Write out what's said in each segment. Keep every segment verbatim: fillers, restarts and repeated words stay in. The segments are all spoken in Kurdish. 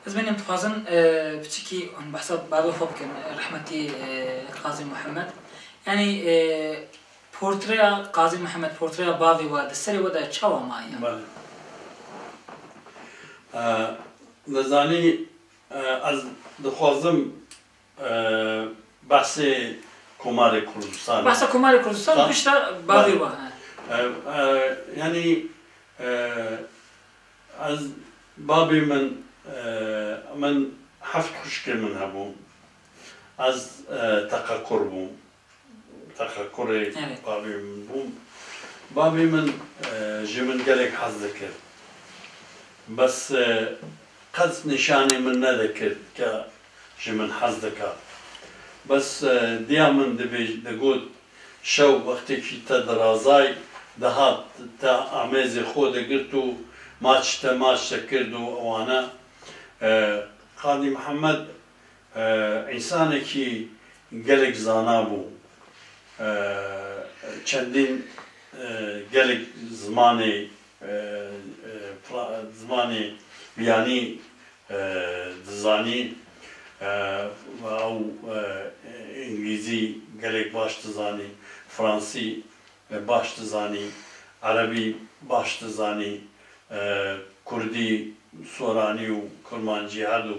Ez benim dixwazim, e, piçikî hûn behsa bavê xwe bikin, e, rehmetî, e, Qazî Muhammed. Yanî, e, portreya Qazî Muhammed, portreya bavê we di serê we de çawa maye? Belê. E, dizanî, e, ez dixwazim, e, behsê Komarê Kurdistan. Behsa Komarê Kurdistan, Tan- pişta bavê Belê. we, he. E, e, yanî, e, ez, babê min, e, min heft xwişkê min hebûn. Ez, e, teqekur bûm. Teqekurê Evet. babê min bûm. Babê min, e, ji min gelek hez dikir. Bes, e, qet nîşanê min nedikir ke ji min hez dika. Bes, e, diya min dibêj-, digot, şew wextêkî te dirazay, dihat, te amêzê xwe digirt û maç te maç te kird û ewana. E, Qadî Mihemed, e, însanekî gelek zana bû. E, çendîn, e, gelek zimanê, e, e, fra-, zimanê biyanî, e, dizanî. E, ew, e, îngilîzî gelek baş dizanî, fransî, e, baş dizanî, erebî baş dizanî, e, kurdî, soranî û kurmancî her du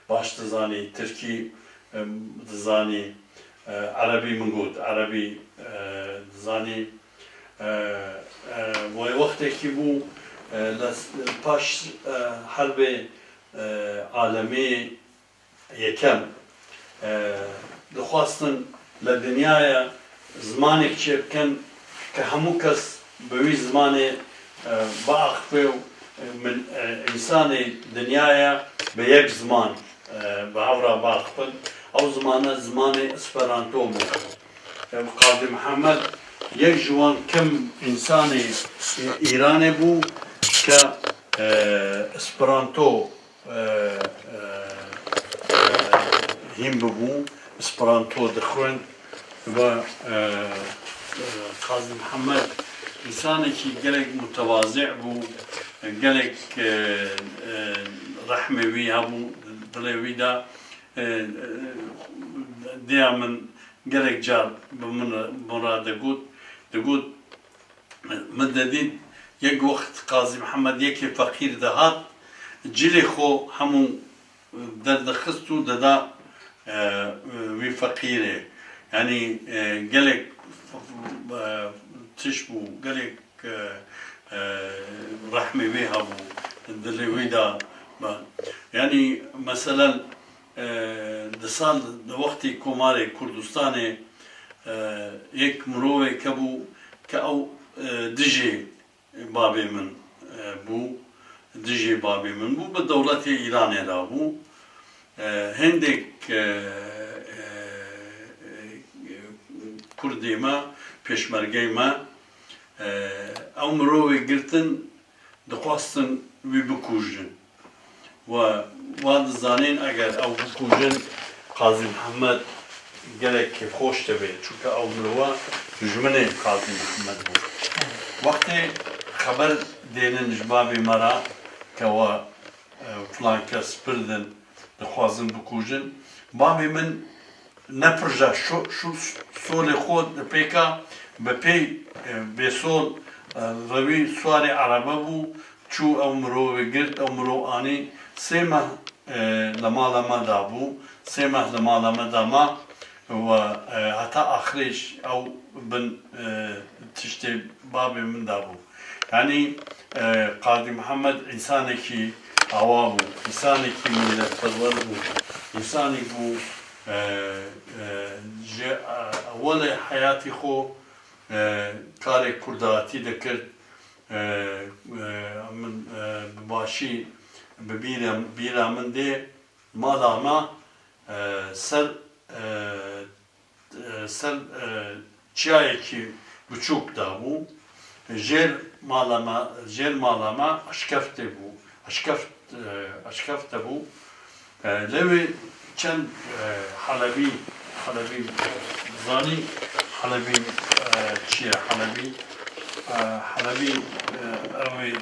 baş dizanî, tirkî, e, dizanî, e, erebî min got, erebî, e, dizanî. E, e, wê wextekî bû, e, li s-, paş, e, herbê, e, alemî yekem, e, dixwastin li dinyaya zimanek çêbikin ke hemû kes bi wî zimanê, e, biaxife û, e, min, e, însanê dinyaya bi yek ziman, e, bi hev re biaxifin. Ew zimane zimanê Esperanto bû. E, Qazî Mihemed yek ji wan kim însanê, e, Îranê bû ke, e, Esperanto e, e, e, hîn bibû, Esperanto dixwend. Ve, e, e, Qazî Mihemed însanekî gelek mutewazî bû, gelek, e, e, rehmê wî hebû dilê wî de. E, e, diya min gelek car bi min, min re digot, digot, Min dedît, yek wext Qazî Mihemed yekê feqîr dihat, cilê xwe hemû derdixist û dida, e, wî feqîrê. Yanî, e, gelek, e, tişt bû, gelek, e, e, rehmê wê hebû, dilê wê de. Yanî, meselen, e, di sal, di wextê Komarê Kurdistanê, e, yek mirovek hebû ke ew, e, dijê babê min, e, bû, dijê babê min bû, bi dewletê Îranê re bû. E, hindek, e, e, e, kurdê me, pêşmergey me, e, ew mirovê girtin, dixwastin wî bikujin. We, wan dizanîn eger ew bikujin, Qazî Mihemed gelek kêfxweş dibe, çunke ew mirova dijminê Qazî Mihemed bû. Wextê xeber dênin ji babê me re ke we, e, filan kes pirdin, dixwazin bikujin, babê min ne pirja şo-, şo-, solê xwe di pêka bi pê, e, bêsol, e, rewî suwarê erebe bû, çû ew mirovê girt, ew mirov anî, sê meh, e, li mala me de bû, sê meh li mala me de ma, we, e, heta axirê jî ew bin, e, tiştê babê min de bû. Yanî, e, Qadî Mihemed însanekî awa bû, însanekî miletperwer bû, însanî bû, e, e, ji, e, ewelê heyatî xwe, e, karê kurdatî dikir. E, e, min, e, bi başî bi bîra, bîra min dê mala me, e, ser, e, e, ser, e, çiyayekî biçûk de bû. Jêr mala me, jêr mala me eşkeftê bû. Eşkeft, e, eşkefte bû. E, lewê çend, e, Helebî, Helebî zanî, Helebî, e, çi ye? Helebî, e, Helebî, e, ew ê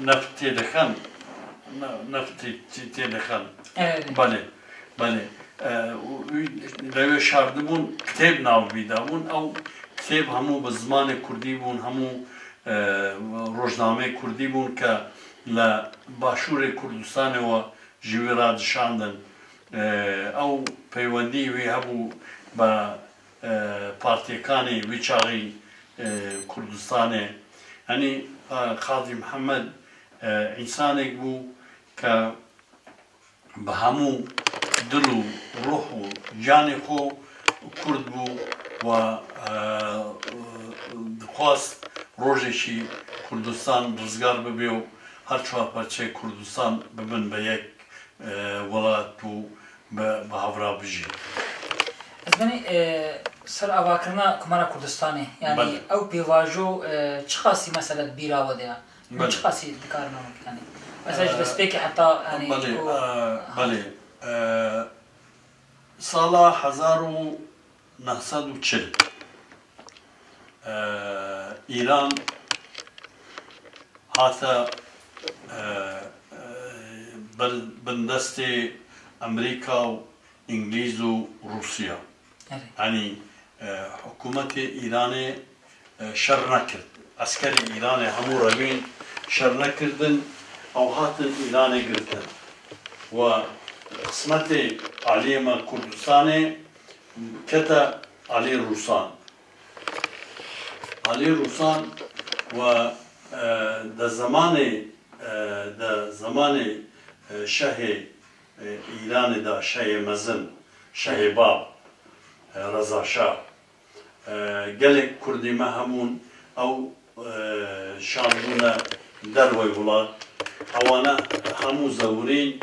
neft tê dixin. ne-, neftê tê-, tê dixin. Evet. Belê, belê. E, û, û, lewê şardibûn, kitêb nav wî dabûn. Ew kitêb hemû bi zimanê kurdî bûn, hemû, e, rojnameyê kurdî bûn ke li Başûrê Kurdistanê we ji wî re dişandin. E, ew peywendî wî hebû bi, e, partiyêkanê wî çaxî, e, Kurdistanê. Yanî, e, Qazî Mihemed, e, însanêk bû ke bi hemû dil û ruh û canê xwe kurd bû û, e, dixwest rojekî Kurdistan rizgar bibe û her çar parçeyê Kurdistan bibin bi yek, e, welat û bi, bi hev re bijîn. Ez benî, e, ser avakirina Komara Kurdistanê, yanî Belê. Ew pêvajo, e, çiqasî mesela di bîra we de ye? Belê. Çiqasî dikarin ew, yanî? Mesela ji E, destpêkê heta, yanî, belê, ku e, belê. E, sala hezar û neh sed û çil, e, Îran hate, e, e, bin, bin destê Amerîka û Îngilîz û Rûsya. Evet. Yanî, e, hikûmetê Îranê, e, şer nekir. Eskerê Îranê hemû rewîn şer nekirdin, ew hatin Îranê girtin. Û qismetê aliyê me Kurdistanê kete alî Rûsan. Alî Rûsan û, e, de zemanê, e, de zemanê, e, şehê, e, Îranê de, şehê mezin, şehê bab, e, Reza Şah. E, gelek Kurdî me hebûn, ew, e, şandibûne dervey welat. Ewana hemû zewirîn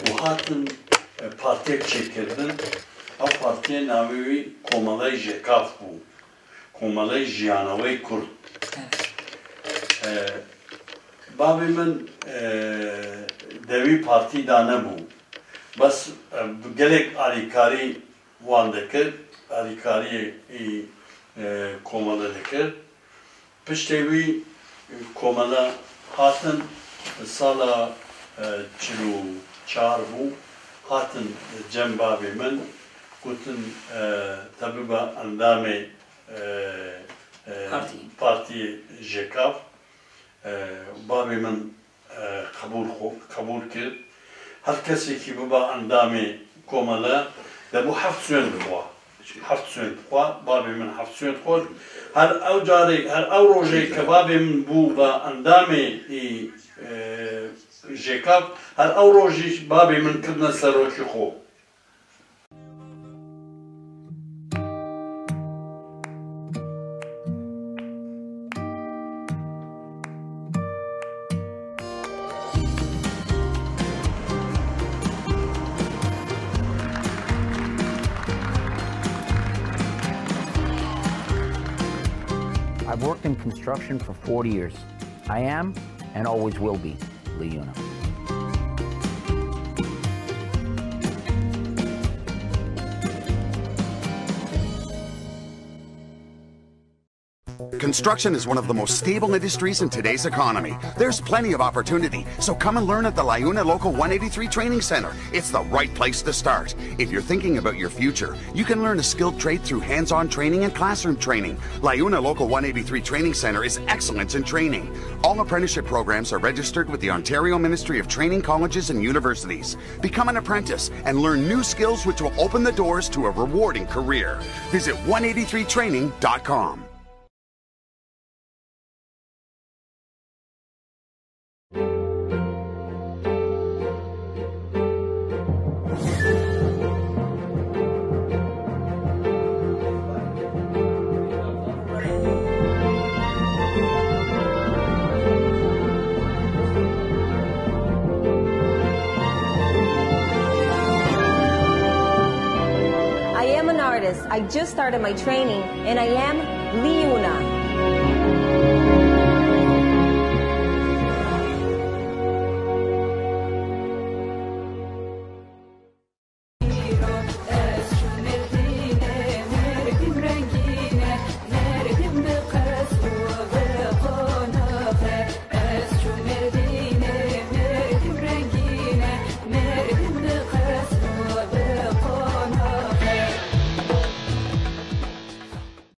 û hatin, e, partiyek çêkirdin. Ew partiyê navê wî Komeleyê Jêkaf bû. Komeleyê Jiyaneweyê Kurd. E, bavê min, e, de wî partî de nebû. Bes, e, bi gelek alîkarî wan dikir, alîkariyê î, e, komele dikir. Piştê wî, e, komele hatin sala, e, çil û çar bû, hatin cem bavê min, gotin, e, te bibe endamê, e, e, Partî. Partiyê Jêkaf. E, bavê min, e, qebûl xwe, qebûl kir. Her kesekî biba endamê komele, de bû heft swênd dixwa. Heft swênd dixwa, bavê min heft swênd xwar. Her ew carê, her ew rojê ke bavê min bû ba endamê î, e, Jêkaf, her ew rojî bavê min kirine serokî xwe. I've worked in construction for forty years. I am and always will be Liuna. Construction is one of the most stable industries in today's economy. There's plenty of opportunity, so come and learn at the Liuna Local one eighty-three Training Center. It's the right place to start. If you're thinking about your future, you can learn a skilled trade through hands-on training and classroom training. Liuna Local one eighty-three Training Center is excellence in training. All apprenticeship programs are registered with the Ontario Ministry of Training Colleges and Universities. Become an apprentice and learn new skills which will open the doors to a rewarding career. Visit one eighty-three training dot com. I am an artist. I just started my training, and I am Liuna.